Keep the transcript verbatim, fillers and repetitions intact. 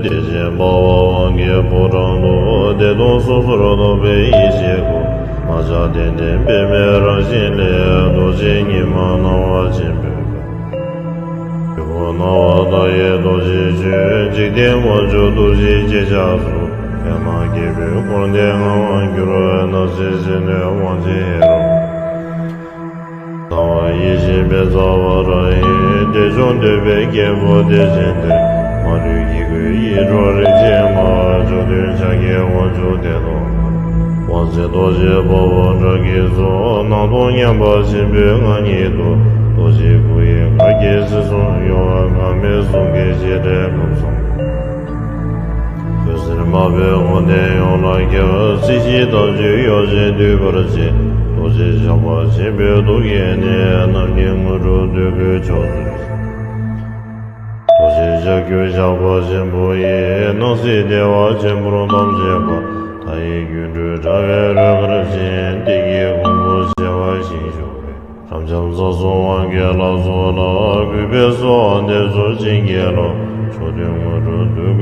ཡེ་ཤེས་འབར་བ་དབང་གི་ཕོ་བྲང་དུ། བདེ་སྟོང་སོ་སོར་རྟོག་པའི་ཡེ་ཤེས་སྐུ། མ་ཆགས་བདེ་ལྡན་པདྨའི་རང་བཞིན་ལས། རྡོ་རྗེ་ཉི་མ་སྣང་བ་ཆེན་པོའི་སྐུ། སྤྲུལ་སྐུ་སྣང་བ་མཐའ་ཡས་རྡོ་རྗེའི་སྤྱོད། འཇིག་རྟེན་དབང་ཕྱུག་རྡོ་རྗེའི་སྐྱེ་ཆ་སོགས། པདྨ་རྒྱལ་པོས་འཁོར་འདས་མངའ་དབང་བསྒྱུར། སྣང་སྲིད་ཕྱི་སྣོད་དབང་ཆེན་ཧེ་རུ། གསང་བ་ཡེ་ཤེས་མེ་བཙའ་བ་ར་ཧི། བདེ་མཆོག་འདོད་པའི་རྒྱལ་པོ་བདེ་ཆེན་གཏེར། མ་ལུས་ཡི་གེ་ཡིད་འཕྲོག་རིན་ཆེན་མ། བཅུད་དོན་ཕྱག་རྒྱའི་དབང་ཕྱུག་བདེ་སྟོང་། དབང་ཆེན་རྡོ་རྗེ་དཔའ་བོ་དགྲ་བགེགས་སོགས། སྣང་སྟོང་མཉམ་པ་ཆེན་པོའི་ངང་ཉིད་དུ། རྡོ་རྗེའི་སྐུ་ཡི་གར་གྱིས་སྲིད་གསུམ་གཡོ་བ། འགག་མེད་གསུང་གི་རྗེས་དྲན་སྐབས་སུ། འོད་ཟེར་དམར་པོས་དགོངས་ལྡན་ཡོངས་ལ་ཁྱབ། སྲིད་ཞིའི་དྭངས་བཅུད་གཡོ་བྱེད་འདུས་པར་བྱེད། རྡོ་རྗེ་ཞགས་པ་ཆེན་པོའི་གདུགས་ཀྱིས་ནི། རྣམ་མཁྱེན་དངོས་གྲུབ་འདོད་པའི་ཕྱོགས་སུ། རྡོ་རྗེ་ལྕགས་ཀྱུ་ཞགས་པ་ཆེན་པོ་ཡིས། སྣང་སྲིད་བདེ་བ་ཆེན་པོར་གཏམས་བྱེད་པ། མཐའ་ཡས་སྒྱུ་འཕྲུལ་དྲ་བའི་རོལ་གར་ཅན། བདེ་སྐྱིད་ཀོང་བུ་བྱེ་བ་བཞིན་བཞུགས་པའི། རབ་འབྱམས་རྩ་གསུམ་དབང་གི་ལྷ་ཚོགས་ལ། གུས་པས་གསོལ་བ་འདེབས་སོ་བྱིན་གྱིས་རློབས། མཆོག་ཐུན་དངོས་གྲུབ་འདོད་